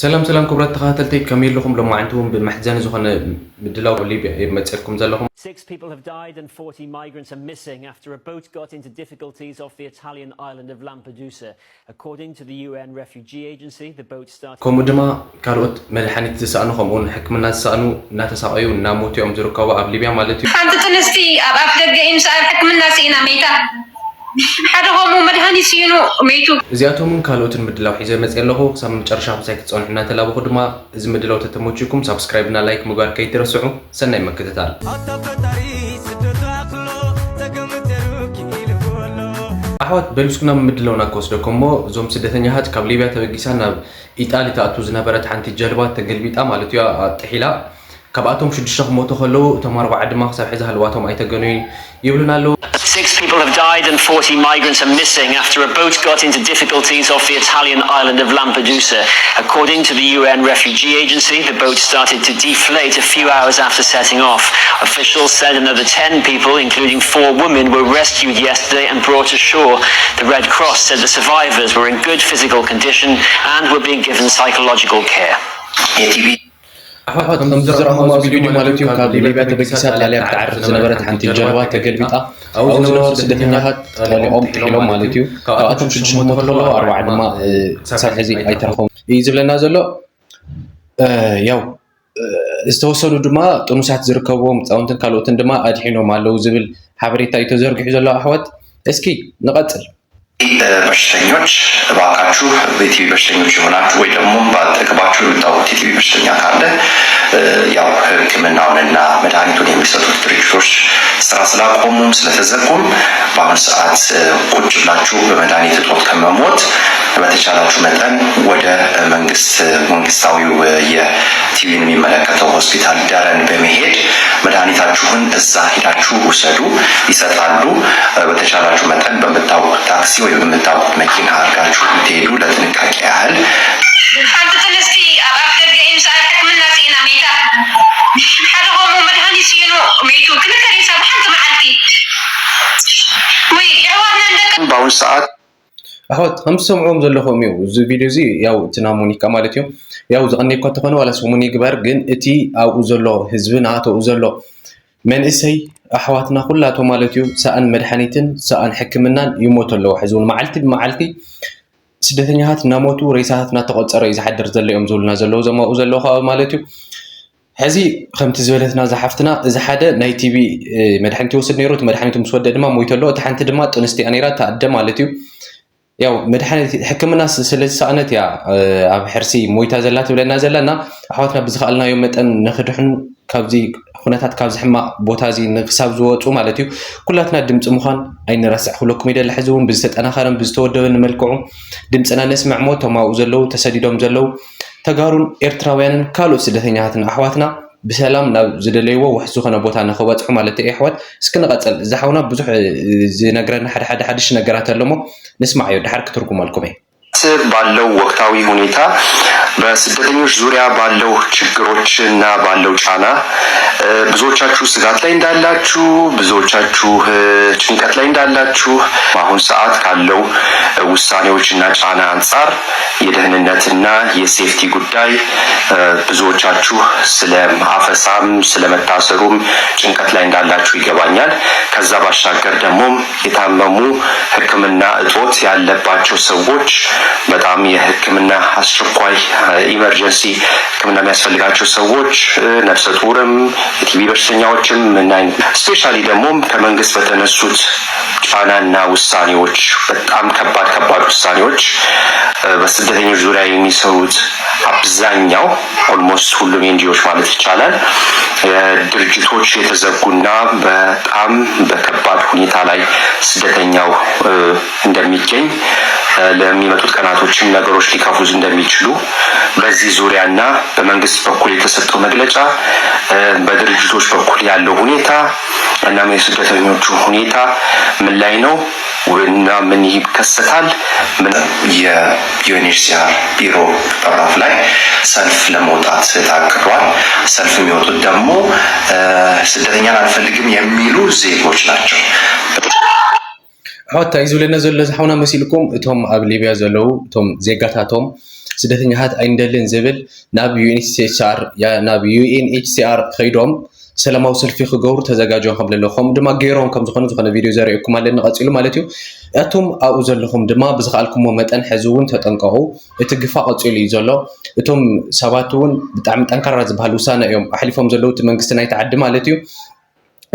ሰላም ሰላም ክቡራት ተኸታተልተይ፣ ከመይ ኣለኹም? ሎማዓንቲ እውን ብመሕዘኒ ዝኾነ ምድላው ሊብያ እየ መፂእልኩም ዘለኹም። Six people have died and forty migrants are missing after a boat got into difficulties off the Italian island of Lampedusa. According to the U N refugee agency, the boat started ከምኡ ድማ ካልኦት መድሓኒት ዝሰኣኑ ከምኡውን ሕክምና ዝሰኣኑ እናተሳቐዩ እናሞቱ እዮም ዝርከቡ ኣብ ሊብያ ማለት እዩ። ሓንቲ ጥንስቲ ኣብ ኣፍ ደገ ኢምስ ኣብ ሕክምና ስኢና መይታ። ሓደ ከምኡ መድሃኒት ስኢኑ መይቱ። እዚኣቶምን ካልኦትን ምድላው ሒዘ መፅእ ኣለኹ። ክሳብ መጨረሻ ምሳይ ክትፀንሑ እናተላበኹ ድማ እዚ ምድላው ተተመችኩም ሳብስክራይብ እና ላይክ ምግባር ከይትረስዑ። ሰናይ ምክትታል። ኣሕዋት በሉ እስኩ ናብ ምድላውና ክወስደኩም እሞ እዞም ስደተኛታት ካብ ሊብያ ተበጊሳ ናብ ኢጣሊ ትኣቱ ዝነበረት ሓንቲ ጀልባ ተገልቢጣ ማለት እዩ ኣጥሒላ። ካብኣቶም ሽዱሽተ ክሞቱ ከለዉ እቶም ኣርባዓ ድማ ክሳብ ሕዚ ሃልዋቶም ኣይተገነዩን ይብሉና ኣለዉ። Six people have died and forty migrants are missing after a boat got into difficulties off the Italian island of Lampedusa. According to the U N refugee agency, the boat started to deflate a few hours after setting off. Officials said another ten people, including four women, were rescued yesterday and brought ashore. The Red Cross said the survivors were in good physical condition and were being given psychological care. ኣሕዋት ከምዚ ዝረኣኹም ኣብ ቪድዮ ማለት እዩ ካብ ሊብያ ተበጊሳ ጣልያን ክትዓርፍ ዝነበረት ሓንቲ ጀልባ ተገልቢጣ ኣብኡ ዝነበሩ ስደተኛታት ጠሊቖም ጥሒሎም ማለት እዩ። ካብኣቶም ሽዱሽተ ክሞቱ ከለዉ ኣርባዓ ድማ ክሳብ ሕዚ ኣይተረኸቡን እዩ ዝብለና ዘሎ። ያው ዝተወሰኑ ድማ ጥኑሳት ዝርከብዎም ህፃውንትን ካልኦትን ድማ ኣድሒኖም ኣለዉ ዝብል ሓበሬታ እዩ ተዘርጊሑ ዘሎ ኣሕዋት። እስኪ ንቐፅል። በሽተኞች እባካችሁ የቲቢ በሽተኞች የሆናችሁ ወይ ደግሞ በአጠገባችሁ የምታውቁት የቲቢ በሽተኛ ካለ ያው ሕክምናውንና መድኃኒቱን የሚሰጡት ድርጅቶች ስራ ስላቆሙም ስለተዘጉም በአሁኑ ሰዓት ቁጭ ብላችሁ በመድኃኒት እጦት ከመሞት በተቻላችሁ መጠን ወደ መንግስት መንግስታዊው የቲቢን የሚመለከተው ሆስፒታል ደረን በመሄድ መድኃኒታችሁን እዛ ሄዳችሁ ውሰዱ፣ ይሰጣሉ። በተቻላችሁ መጠን በምታውቁት ታክሲ ወይ በምታውቁት መኪና አድርጋችሁ ብትሄዱ ለጥንቃቄ ያህል። ሓንቲ ጥንስቲ ኣብ ኣፍ ደገ ኢምስ ኣብ ሕክምና ስኢና መይታ። ሓደ ከምኡ መድሃኒት ስኢኑ መይቱ። ክልተ ሬሳ ብሓንቲ መዓልቲ። ወይ የሕዋትና ንደቂ በአሁኑ ሰዓት ኣሕዋት ከም ትሰምዕዎም ዘለኹም እዩ እዚ ቪድዮ እዚ። ያው እቲ ናይ ሞኒካ ማለት እዩ። ያው ዝቐነየኳ ተኾነ ዋላስ ሞኒ ግበር ግን እቲ ኣብኡ ዘሎ ህዝብና ተኡ ዘሎ መንእሰይ ኣሕዋትና ኩላቶም ማለት እዩ ሰኣን መድሓኒትን ሰኣን ሕክምናን ይሞቱ ኣለዉ። ሕዚ እውን መዓልቲ ብመዓልቲ ስደተኛታት እናሞቱ ሬሳታት እናተቆፀረ እዩ ዝሓድር ዘሎ እዮም ዝብሉና ዘለዉ እዞም ኣብኡ ዘለዉ ከባቢ ማለት እዩ። ሕዚ ከምቲ ዝበለትና እዛ ሓፍትና እዚ ሓደ ናይ ቲቢ መድሓኒት ይወስድ ነይሩ። እቲ መድሓኒቱ ምስ ወደ ድማ ሞይቱ ኣሎ። እቲ ሓንቲ ድማ ጥንስቲ እያ ነይራ እታ ኣደ ማለት እዩ። ያው መድሓኒት ሕክምና ስ- ስለ ዝሰኣነት እያ ኣብ ሕርሲ ሞይታ ዘላ ትብለና ዘላ እና ኣሕዋትና ብዝኸኣልናዮ መጠን ንክድሕኑ ካብዚ ኩነታት ካብዚ ሕማቕ ቦታ እዚ ንክሳብ ዝወፁ ማለት እዩ ኩላትና ድምፂ ምዃን ኣይንረስዕ ክብለኩም ይደሊ። ሕዚ እውን ብዝተጠናኸረን ብዝተወደበን መልክዑ ድምፅና ነስምዕ እሞ እቶም ኣብኡ ዘለዉ ተሰዲዶም ዘለዉ ተጋሩን ኤርትራውያንን ካልኦት ስደተኛታትን ኣሕዋትና ብሰላም ናብ ዝደለይዎ ውሕስ ዝኾነ ቦታ ንክበፅሑ ማለት እዩ ኣሕዋት። እስኪ ንቐፅል እዚ ሓውና ብዙሕ ዝነግረና ሓደ ሓደ ሓድሽ ነገራት ኣሎ እሞ ንስማዓዮ ድሓር ክትርጉመልኩም እየ። ባለው ወቅታዊ ሁኔታ በስደተኞች ዙሪያ ባለው ችግሮች እና ባለው ጫና ብዙዎቻችሁ ስጋት ላይ እንዳላችሁ ብዙዎቻችሁ ጭንቀት ላይ እንዳላችሁ በአሁን ሰዓት ካለው ውሳኔዎች እና ጫና አንጻር የደህንነትና የሴፍቲ ጉዳይ ብዙዎቻችሁ ስለ አፈሳም ስለመታሰሩም ጭንቀት ላይ እንዳላችሁ ይገባኛል። ከዛ ባሻገር ደግሞ የታመሙ ሕክምና እጦት ያለባቸው ሰዎች በጣም የሕክምና አስቸኳይ ኢመርጀንሲ ሕክምና የሚያስፈልጋቸው ሰዎች ነፍሰ ጡርም የቲቢ በሽተኛዎችም ምናይ ስፔሻሊ ደግሞ ከመንግስት በተነሱት ጫናና ውሳኔዎች በጣም ከባድ ከባድ ውሳኔዎች በስደተኞች ዙሪያ የሚሰሩት አብዛኛው ኦልሞስት ሁሉም ኤንጂኦዎች ማለት ይቻላል ድርጅቶች የተዘጉና በጣም በከባድ ሁኔታ ላይ ስደተኛው እንደሚገኝ ለሚመጡት ቀናቶችም ነገሮች ሊከፉ እንደሚችሉ በዚህ ዙሪያና በመንግስት በኩል የተሰጠው መግለጫ በድርጅቶች በኩል ያለው ሁኔታ እናም የስደተኞቹ ሁኔታ ምን ላይ ነው እና ምን ይከሰታል? የዩኤንኤችሲአር ቢሮ በራፍ ላይ ሰልፍ ለመውጣት ታቅዷል። ሰልፍ የሚወጡት ደግሞ ስደተኛን አንፈልግም የሚሉ ዜጎች ናቸው። ሕወት እንታይ እዩ ዝብለና ዘሎ ዝሓውና መሲልኩም? እቶም ኣብ ሊብያ ዘለዉ እቶም ዜጋታቶም ስደተኛታት ኣይንደልን ዝብል ናብ ዩ ኤን ኤች ሲ ኣር ያ- ናብ ዩ ኤን ኤች ሲ ኣር ከይዶም ሰላማዊ ሰልፊ ክገብሩ ተዘጋጅዮም ከም ዘለዉ ከምኡ ድማ ገይሮም ከም ዝኾነ ዝኾነ ቪድዮ ዘርእየኩም ኣለኒ ቀፂሉ ማለት እዩ። ኣቱም ኣብኡ ዘለኹም ድማ ብዝኸኣልኩሞ መጠን ሕዚ እውን ተጠንቀቑ። እቲ ግፋ ቀፂሉ እዩ ዘሎ። እቶም ሰባት እውን ብጣዕሚ ጠንካራ ዝበሃል ውሳነ እዮም ኣሕሊፎም ዘለዉ እቲ መንግስቲ ናይቲ ዓዲ ማለት እዩ።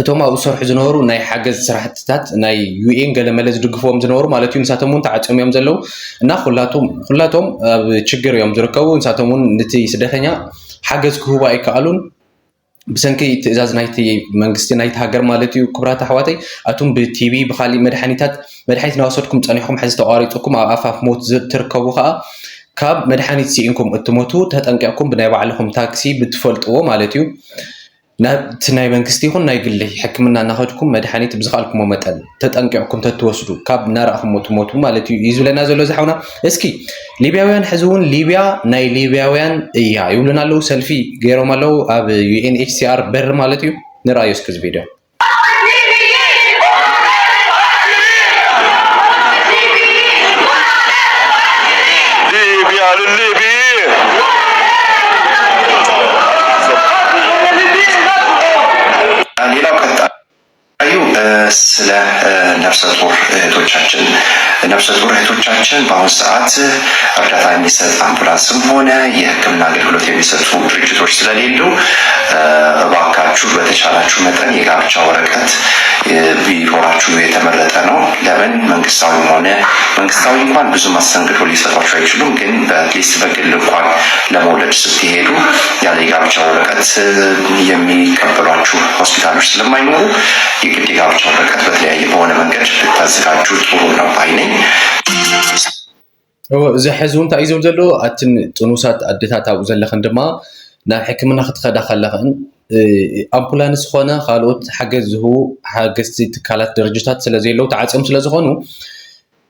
እቶም ኣብኡ ዝሰርሑ ዝነበሩ ናይ ሓገዝ ስራሕትታት ናይ ዩኤን ገለመለ ዝድግፍዎም ዝነበሩ ማለት እዩ ንሳቶም እውን ተዓፅዮም እዮም ዘለዉ እና ኩላቶም ኩላቶም ኣብ ችግር እዮም ዝርከቡ ንሳቶም እውን ነቲ ስደተኛ ሓገዝ ክህቡ ኣይከኣሉን ብሰንኪ ትእዛዝ ናይቲ መንግስቲ ናይቲ ሃገር ማለት እዩ ክቡራት ኣሕዋተይ ኣቱም ብቲቪ ብካሊእ መድሓኒታት መድሓኒት እናወሰድኩም ፀኒሕኩም ሕዚ ተቋሪፅኩም ኣብ ኣፋፍ ሞት ትርከቡ ከዓ ካብ መድሓኒት ስኢንኩም እትሞቱ ተጠንቂቕኩም ብናይ ባዕልኹም ታክሲ ብትፈልጥዎ ማለት እዩ ናብቲ ናይ መንግስቲ ይኹን ናይ ግሊ ሕክምና እናኸድኩም መድሓኒት ብዝኸኣልኩሞ መጠን ተጠንቂቕኩም ተትወስዱ ካብ እናረኣኹሞ ትሞቱ ማለት እዩ እዩ ዝብለና ዘሎ እዚ ሓውና። እስኪ ሊብያውያን ሕዚ እውን ሊብያ ናይ ሊብያውያን እያ ይብሉና ኣለዉ። ሰልፊ ገይሮም ኣለዉ ኣብ ዩ ኤን ኤች ሲ ኣር በሪ ማለት እዩ። ንርኣዮ እስኪ እዚ ቪድዮ። ሊብያ ልሊቢ ሌላው ቀጣዩ ስለ ነፍሰ ጡር እህቶቻችን ነፍሰ ጡር እህቶቻችን በአሁኑ ሰዓት እርዳታ የሚሰጥ አምቡላንስም ሆነ የሕክምና አገልግሎት የሚሰጡ ድርጅቶች ስለሌሉ እባካችሁ በተቻላችሁ መጠን የጋብቻ ወረቀት ቢኖራችሁ የተመረጠ ነው። ለምን መንግስታዊም ሆነ መንግስታዊ እንኳን ብዙ መስተንግዶ ሊሰጧችሁ አይችሉም፣ ግን በአትሊስት በግል እንኳን ለመውለድ ስትሄዱ ያለ የጋብቻ ወረቀት የሚቀበሏችሁ ሆስፒታሎች ስለማይኖሩ የግድ የጋብቻ ወረቀት በተለያየ በሆነ መንገድ ብታዘጋጁ ጥሩ ነው ባይ ነኝ። እዚ ሕዚ እውን እንታይ እዩ ዝብል ዘሎ ኣትን ጥኑሳት ኣዴታት ኣብኡ ዘለኽን ድማ ናብ ሕክምና ክትኸዳ ከለኽን ኣምቡላንስ ኾነ ካልኦት ሓገዝ ዝህቡ ሓገዝቲ ትካላት ድርጅታት ስለዘየለው ተዓፅዮም ስለዝኾኑ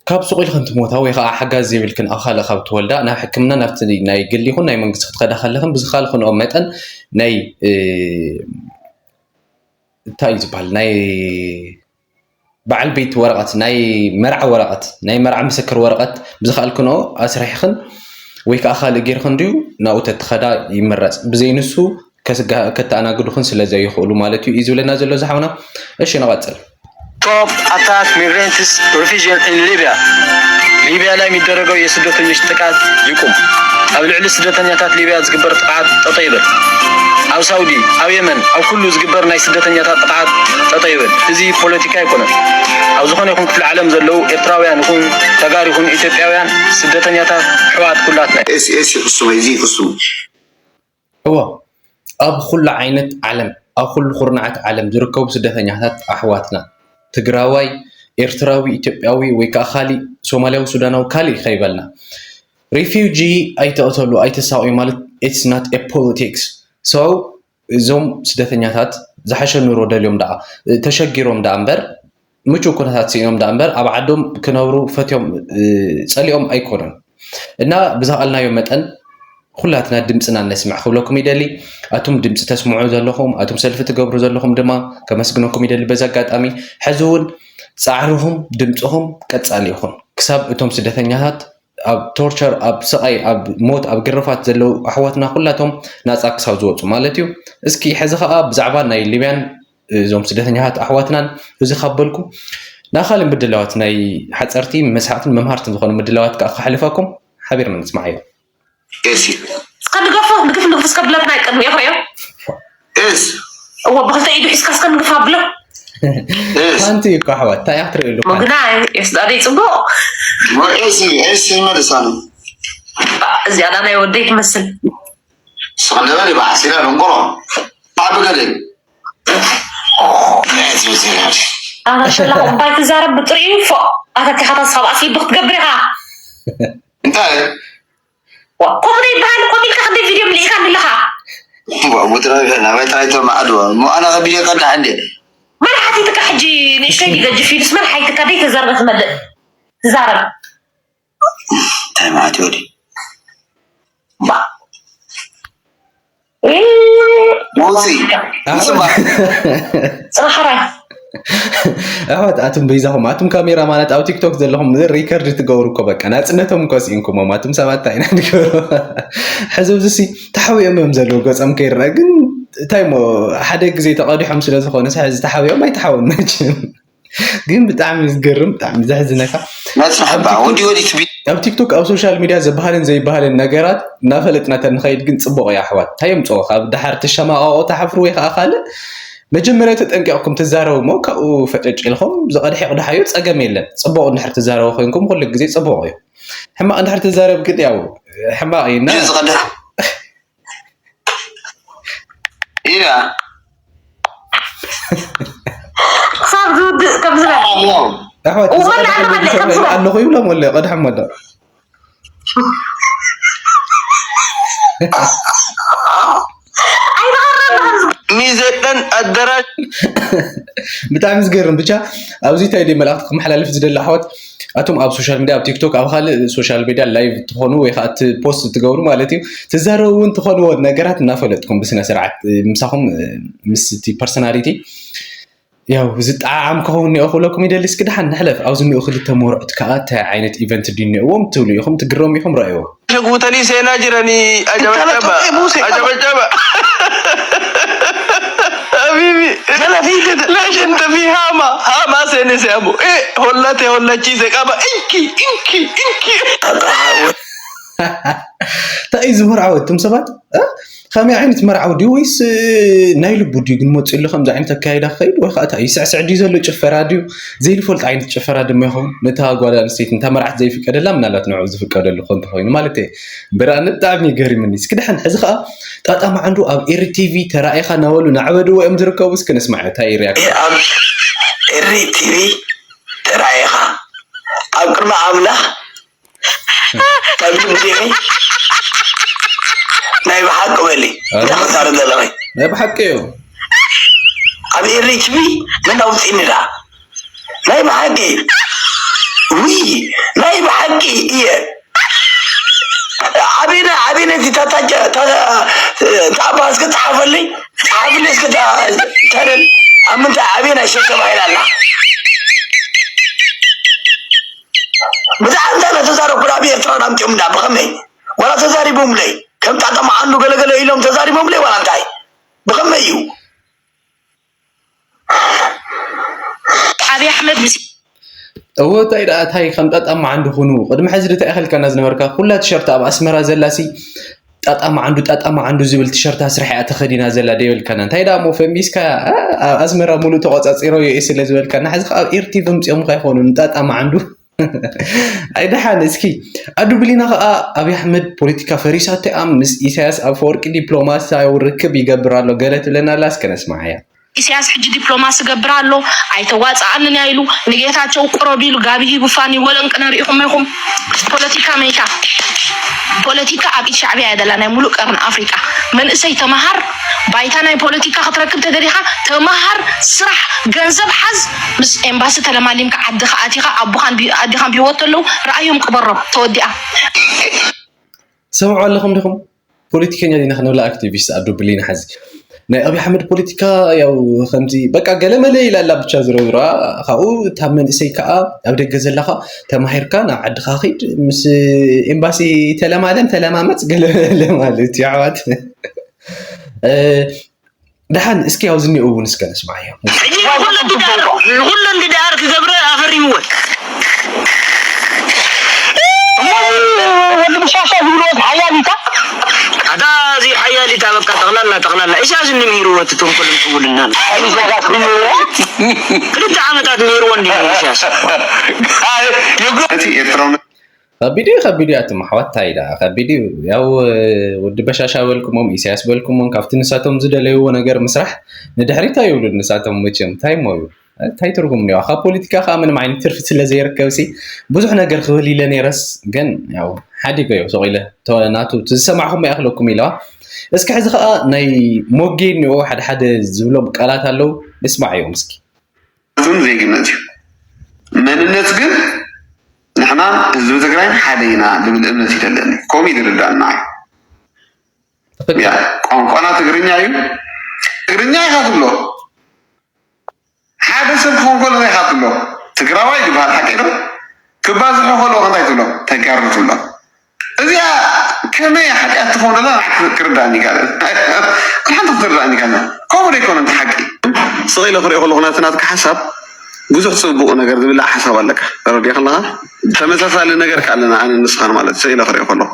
ካብ ሱቕ ኢልክን ትሞታ ወይ ከዓ ሓጋዝ ዘይብልክን ኣብ ካልእ ካብ ትወልዳ ናብ ሕክምና ናብቲ ናይ ግሊ ይኹን ናይ መንግስቲ ክትኸዳ ከለኽን ብዝኻልክንኦ መጠን ናይ እንታይ እዩ ዝበሃል ናይ በዓል ቤት ወረቐት ናይ መርዓ ወረቐት ናይ መርዓ ምስክር ወረቐት ብዝኸኣልክንኦ ኣስሪሕኽን ወይ ከዓ ካልእ ጌርክን ድዩ ናብኡ ተትኸዳ ይምረፅ። ብዘይ ንሱ ከተኣናግዱኽን ስለ ዘይኽእሉ ማለት እዩ እዩ ዝብለና ዘሎ እዚ ሓውና። እሺ ንቐፅል። Stop attack migrants refugees in Libya. ሊቢያ ላይ የሚደረገው የስደተኞች ጥቃት ይቁም። ኣብ ልዕሊ ስደተኛታት ሊቢያ ዝግበር ጥቕዓት ጠጠው ይበል። ኣብ ሳውዲ፣ ኣብ የመን፣ ኣብ ኩሉ ዝግበር ናይ ስደተኛታት ጥቕዓት ጠጠው ይበል። እዚ ፖለቲካ ኣይኮነን። ኣብ ዝኾነ ይኹን ክፍለ ዓለም ዘለዉ ኤርትራውያን ይኹን ተጋር ይኹን ኢትዮጵያውያን ስደተኛታት ኣሕዋት ኩላትና። እስ እስ እሱ በይዚ እሱ እወ ኣብ ኩሉ ዓይነት ዓለም ኣብ ኩሉ ኩርናዓት ዓለም ዝርከቡ ስደተኛታት ኣሕዋትና ትግራዋይ ኤርትራዊ ኢትዮጵያዊ ወይ ከዓ ካሊእ ሶማልያዊ ሱዳናዊ ካሊእ ከይበልና refugee ኣይተቕተሉ ኣይተሳቕዩ ማለት it's not a politics so እዞም ስደተኛታት ዝሓሸ ኑሮ ደልዮም ደኣ ተሸጊሮም ደኣ እምበር ምቹው ኩነታት ስኢኖም ደኣ እምበር ኣብ ዓዶም ክነብሩ ፈትዮም ጸሊኦም ኣይኮኑን እና ብዝኸኣልናዮ መጠን ኩላትና ድምፅና ነስምዕ ክብለኩም ይደሊ ኣቱም ድምፂ ተስምዑ ዘለኹም ኣቱም ሰልፊ ትገብሩ ዘለኹም ድማ ከመስግነኩም ይደሊ በዚ ኣጋጣሚ ሕዚ እውን ፃዕርኹም ድምፅኹም ቀፃሊ ይኹን ክሳብ እቶም ስደተኛታት ኣብ ቶርቸር ኣብ ስቓይ ኣብ ሞት ኣብ ግርፋት ዘለዉ ኣሕዋትና ኩላቶም ናፃ ክሳብ ዝወፁ ማለት እዩ እስኪ ሕዚ ከዓ ብዛዕባ ናይ ሊብያን እዞም ስደተኛታት ኣሕዋትናን እዚ ካብ በልኩ ናብ ካልእ ምድላዋት ናይ ሓፀርቲ መስሓቕትን መምሃርትን ዝኾኑ ምድላዋት ከዓ ከሕልፈኩም ሓቢርና ንስማዓዮ። እሺ እስከ ንገፎ ንግፍ ንግፍ እስከ ብለትና ይቅድሚ ይኽሪዮ እስ እዎ ብክልተ ኢዱ ሒዝካ እስከ ንግፍ ኣብሎ እስ ሓንቲ እዩ እኮ ኣሕዋት እንታይ እያ ክትርእየሉ እኳ ግና የስዳደ ይፅቡቅ እስ እስ ይመልሳሉ እዚኣዳ ናይ ወደይ ትመስል ስቕለበል ይበሓሲላ ደንቆሮ ዓቢ ገለ ኣሸላ እምባይ ትዛረብ ብጥሪኡ ፎ ኣተኪኻታ ሳብ ኣስሊ ብክትገብር ኢኻ እንታይ ከምኡ ይበሃል ኮም ኢልካ ክንደይ ቪድዮ ምልኢካ ኣለኻ ሙጥረ ናበይ ጥራይ ተማዕድዋ እሞ ኣነ ከቢደ ቀዳሕ እንዴ መርሓቲትካ ሕጂ ንእሽተይ ይገጅፍ ኢሉስ መርሓይትካ ደይ ተዘርበ ትመልእ ትዛረብ እንታይ ማለት እዩ ወዲ ባ መውፅኢ ምፅባቕ ፅናሕራይ ኣሕዋት ኣቱም በይዛኹም ኣቱም ካሜራ ማለት ኣብ ቲክቶክ ዘለኹም ሪከርድ ትገብሩ እኮ በቃ ናፅነቶም እኮ ስኢንኩሞም ኣቱም ሰባት እንታይ ኢና ንገብሩ። ሕዚ ኣብዚ ሲ ተሓዊኦም እዮም ዘለዉ ገፆም ከይረአ ግን እንታይ ሞ ሓደ ግዜ ተቐዲሖም ስለ ዝኾነ ሕዚ ተሓዊኦም ኣይተሓውን መችም። ግን ብጣዕሚ ዝገርም ብጣዕሚ ዘሕዝነካ መፅሓባ ወዲ ወዲት ቢ ኣብ ቲክቶክ ኣብ ሶሻል ሚድያ ዝበሃልን ዘይበሃልን ነገራት እናፈለጥና ተንኸይድ ግን ፅቡቕ እዩ ኣሕዋት እንታይ የምፅኦ ካብ ደሓር ትሸማቐቑ ተሓፍሩ ወይ ከዓ ካልእ መጀመርያ ተጠንቂቕኩም ትዛረቡ እሞ ካብኡ ፈጨጭ ኢልኩም ዝቐድሐ ይቕድሓዮ ፀገም የለን ፅቡቕ እንድሕር ትዛረቡ ኮይንኩም ኩሉ ግዜ ፅቡቕ እዩ ሕማቕ እንድሕር ትዛረብ ግን ያው ሕማቕ እዩ እና ዝቐድሕ ኢና ክሳብ ዝውድእ ከም ዝበለ ኣሕዋት እወ፣ ንዓኻ ኣለኹ ይብሎም ወለ ቀድሐም ወለ ኣይተኸረን ሚዘጠን ኣደራሽ ብጣዕሚ ዝገርም ብቻ ኣብዚ እንታይ ደ መልእክቲ ክመሓላልፍ ዝደሊ ኣሕዋት ኣቶም ኣብ ሶሻል ሚድያ ኣብ ቲክቶክ ኣብ ካልእ ሶሻል ሚድያ ላይቭ ትኾኑ ወይ ከዓ እቲ ፖስት ትገብሩ ማለት እዩ ትዛረቡ እውን ትኾንዎ ነገራት እናፈለጥኩም ብስነ ስርዓት ምሳኹም ምስ እቲ ፐርሶናሊቲ ያው ዝጠዓዓም ክኸውን እኒኦ ክብለኩም ይደሊ እስኪ ደሓን ንሕለፍ ኣብዚ እኒኦ ክልተ መርዑት ከዓ እንታይ ዓይነት ኢቨንት ድዩ እኒኦዎም ትብሉ ኢኹም ትግረሙ ኢኹም ረእይዎ شقوتلي سيناجرني أجبجبة أجبجبة حبيبي ليش انت في هاما هاما سيني سيابو ايه هولتي هولتشي سيقابا انكي انكي انكي እንታይ እዩ ዝምርዓወ እቶም ሰባት እ? ከመይ ዓይነት መርዓዊ ድዩ ወይስ እ፣ ናይ ልቡ ድዩ ግን መፅሉ ከምዚ ዓይነት ኣካይዳ ክኸይድ ወይ ከዓ እንታይ እዩ ስዕስዕ ድዩ ዘሎ ጭፈራ ድዩ ዘይንፈልጥ ዓይነት ጭፈራ ድማ ይኸውን ነታ ጓል ኣንስተይቲ ነታ መርዓት ዘይፍቀደላ ምናልባት ንዕኡ ዝፍቀደሉ ኮ እንተኾይኑ ማለት እየ እምበር ኣነ ብጣዕሚ ገሪምኒ እስኪ ደሓን ሕዚ ከዓ ጣጣ መዓንዱ ኣብ ኤሪ ቲቪ ተራኢኻ እናበሉ ናዕበድዎ እዮም ዝርከቡ እስኪ ንስማዕ እንታይ ሪያክት ኣብ ኤሪ ቲቪ ተራኢኻ ኣብ ቅድሚ ኣምላኽ ተብሊ ሙዚቂ ናይ ብሓቂ በሊ እንታይ ክዛረብ ዘለኺ ናይ ብሓቂ እዩ ኣብ ኤሪ ቲቪ መን ኣውፂእኒ ዳ ናይ ብሓቂ ዊ ናይ ብሓቂ እየ ኣቤና ኣቤና እቲ ታታጀ ታባ እስከ ፀሓፈልኝ ፀሓፍልኝ እስከ ተደል ኣብ ምንታይ ኣቤና ሸሸባ ኢላ ኣላ ብዛዕባ እንታይ ተዛረብኩ ናብ ኤርትራ ኣምፅኦም እንዳ ብኸመይ ዋላ ተዛሪቦምለይ ከም ጣጣ መዓንዱ ገለገለ ኢሎም ተዛሪቦምለይ ዋላ እንታይ ብኸመይ እዩ ኣብይ ኣሕመድ ምስ እዎ እንታይ ደኣ እንታይ ከም ጣጣ መዓንዱ ኩኑ ቅድሚ ሕዚ ድታ ኢኸልካና ዝነበርካ ኩላ ቲሸርት ኣብ ኣስመራ ዘላሲ ጣጣ መዓንዱ ጣጣ መዓንዱ ዝብል ቲሸርት ኣስርሐ እያ ተኸዲና ዘላ ደይበልካና እንታይ ደኣ ሞ ፈሚስካ ኣብ ኣስመራ ሙሉእ ተቆፃፂሮ ዩ ስለ ዝበልካና ሕዚ ኣብ ኤርቲ ምፅኦምካ ይኾኑ ንጣጣ መዓንዱ ኣይደሓን እስኪ ኣዱ ብሊና ከዓ ኣብይ ኣሕመድ ፖለቲካ ፈሪሳቶ እያ ምስ ኢሳያስ ኣፈወርቂ ዲፕሎማሲያዊ ርክብ ይገብር ኣሎ ገለ ትብለና ኣላ እስከ ነስማዓያ ኢሳያስ ሕጂ ዲፕሎማሲ ገብር ኣሎ ኣይተዋፅኣንን እያ ኢሉ ንጌታቸው ቁረብ ኢሉ ጋቢ ሂቡ ፋኒ ወለንቅነ ርኢኹም ኢኹም ፖለቲካ መይታ ፖለቲካ ኣብ ኢድ ሻዕብያ እያ ዘላ ናይ ሙሉእ ቀርን ኣፍሪቃ መንእሰይ ተመሃር ባይታ ናይ ፖለቲካ ክትረክብ ተደሊኻ ተመሃር ስራሕ ገንዘብ ሓዝ ምስ ኤምባሲ ተለማሊምካ ዓድኻ ኣቲኻ ኣቦኻን ኣዲኻን ብሂወት ተለዉ ረኣዮም ቅበሮም ተወዲኣ ሰምዑ ኣለኹም ዲኹም ፖለቲከኛ ዲና ክንብላ ኣክቲቪስት ኣዱ ብሊና ሓዚ ናይ ኣብይ ኣሕመድ ፖለቲካ ያው ከምዚ በቃ ገለመለ ኢላ ኣላ ብቻ ዝረብራ ካብኡ እታ መንእሰይ ከዓ ኣብ ደገ ዘለካ ተማሂርካ ናብ ዓድካ ኪድ ምስ ኤምባሲ ተለማለም ተለማመፅ ገለመለ ማለት እዩ ኣሕዋት ደሓን እስኪ ኣብዚ እኒኦ እውን እስከ ነስማዓዮ ሕጂ ንኹለን ድዳር ክገብረ ኣፈሪምወን ወዲ ብሻሻ ዝብልዎ ሓያሊታ ኣታ እዚ ሓያሊታ በቃ ጠቕላላ ጠቕላላ ኢሳያስ እንምሂርዎ እቲ ተንኮልን ጥውልና ክልተ ዓመታት ምሂርዎ እንዲ ኢሳያስ እቲ ኤርትራውነት ከቢድ እዩ ከቢድ እዩ ኣቱም ኣሕዋት እንታይ ደኣ ከቢድ እዩ ያው ወዲ በሻሻ በልኩሞም ኢሳያስ በልኩሞም ካብቲ ንሳቶም ዝደለይዎ ነገር ምስራሕ ንድሕሪት ኣይብሉን ንሳቶም መቸም እንታይ እሞ እዩ እንታይ ትርጉም እኒዋ ካብ ፖለቲካ ከዓ ምንም ዓይነት ትርፊ ስለ ዘይርከብ ሲ ብዙሕ ነገር ክብል ኢለ ነይረስ ግን ያው ሓዲገዮ ሱቕ ኢለ ናቱ ዝሰማዕኹም ይኣኽለኩም ኢለዋ እስኪ ሕዚ ከዓ ናይ ሞጌ እኒኦ ሓደ ሓደ ዝብሎም ቃላት ኣለዉ ንስማዕ እዮም እስኪ ቱን ዜግነት እዩ መንነት ግን ንሕናን ህዝቢ ትግራይን ሓደ ኢና ዝብል እምነት ይደለኒ ከምኡ ይድርዳና ቋንቋና ትግርኛ እዩ ትግርኛ ኢኻ ትብሎ ሓደ ሰብ ክኾን ከሎ እንታይ ሓትሎ? ትግራዋይ ዝበሃል ሓቂ ዶ? ክባዝሑ ከለዉ እንታይ ትብሎ? ተጋሩ ትብሎ። እዚኣ ከመይ ሓጢኣት ትኸውን ዘላ ክርዳእኒ ይካል። ሓንቲ ክትርዳእኒ ይካል። ከምኡ ዶ ኣይኮነን እቲ ሓቂ? ስቕ ኢለ ክሪኦ ከለኹ ናቲ ናትካ ሓሳብ ብዙሕ ጽቡቕ ነገር ዝብላዕ ሓሳብ ኣለካ። ተረዲእካ ኣለኻ? ተመሳሳሊ ነገር ከ ኣለና ኣነ ንስኻን ማለት ስቕ ኢለ ክሪኦ ከለኹ።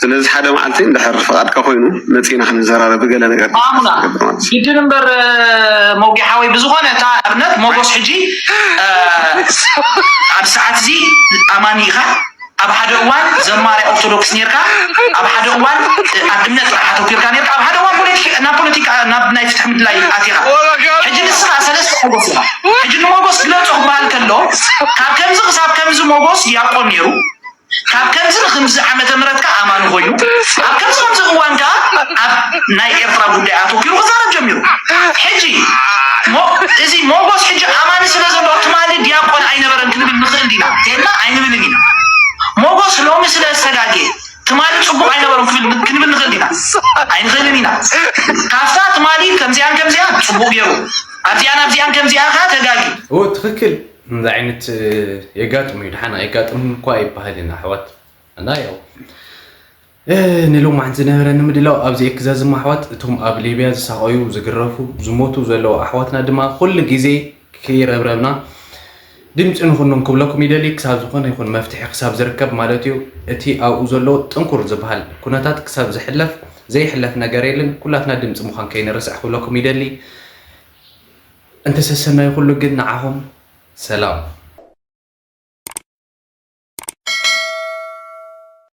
ስለዚ ሓደ መዓልቲ እንድሕር ፍቓድካ ኮይኑ መጺእና ክንዘራረብ ገለ ነገር ኣሙና ግድን እምበር ሞጊ ሓወይ ብዝኾነ እታ ኣብነት ሞጎስ ሕጂ ኣብ ሰዓት እዚ ኣማኒ ኢኻ ኣብ ሓደ እዋን ዘማሪ ኦርቶዶክስ ኔርካ ኣብ ሓደ እዋን ኣብ እምነት ጥራሕ ኣተኪርካ ኔርካ ኣብ ሓደ እዋን ፖለቲካ ናብ ፖለቲካ ናብ ናይ ፍትሒ ምድላይ ኣቲኻ ሕጂ ንስኻ ሰለስተ ሞጎስ ኢኻ ሕጂ ንሞጎስ ግለጾ ክበሃል ከሎ ካብ ከምዚ ክሳብ ከምዚ ሞጎስ ዲያቆን ኔሩ ካብ ከምዚ ንክምዚ ዓመተ ምህረት ከዓ ኣማኒ ኮይኑ ኣብ ከምዚ ከምዚ እዋን ከዓ ኣብ ናይ ኤርትራ ጉዳይ ኣተኪሩ ክዛረብ ጀሚሩ ሕጂ እዚ ሞጎስ ሕጂ ኣማኒ ስለ ዘሎ ትማሊ ዲያቆን ኣይነበረን ክንብል ንኽእል ዲና ተልና ኣይንብልን ኢና ሞጎስ ሎሚ ስለ ዝተጋግየ ትማሊ ፅቡቅ ኣይነበረን ክንብል ንኽእል ዲና ኣይንኽእልን ኢና ካብታ ትማሊ ከምዚያን ከምዚያን ፅቡቅ ገይሩ ኣብዚኣን ኣብዚኣን ከምዚኣ ከዓ ተጋጊ ትክክል እዚ ዓይነት የጋጥም እዩ ድሓን ኣይጋጥምን እኳ ይበሃል ኢና ኣሕዋት እና ያው ንሎማዓንቲ ዝነበረ ንምድላው ኣብዚ ኤክዛዝም ኣሕዋት እቶም ኣብ ሊብያ ዝሳቀዩ ዝግረፉ ዝሞቱ ዘለዉ ኣሕዋትና ድማ ኩሉ ግዜ ክይረብረብና ድምፂ ንኹኖም ክብለኩም ይደሊ ክሳብ ዝኾነ ይኹን መፍትሒ ክሳብ ዝርከብ ማለት እዩ እቲ ኣብኡ ዘሎ ጥንኩር ዝበሃል ኩነታት ክሳብ ዝሕለፍ ዘይሕለፍ ነገር የለን ኩላትና ድምፂ ምዃን ከይንርስዕ ክብለኩም ይደሊ እንተሰሰናዩ ኩሉ ግን ንዓኹም ሰላም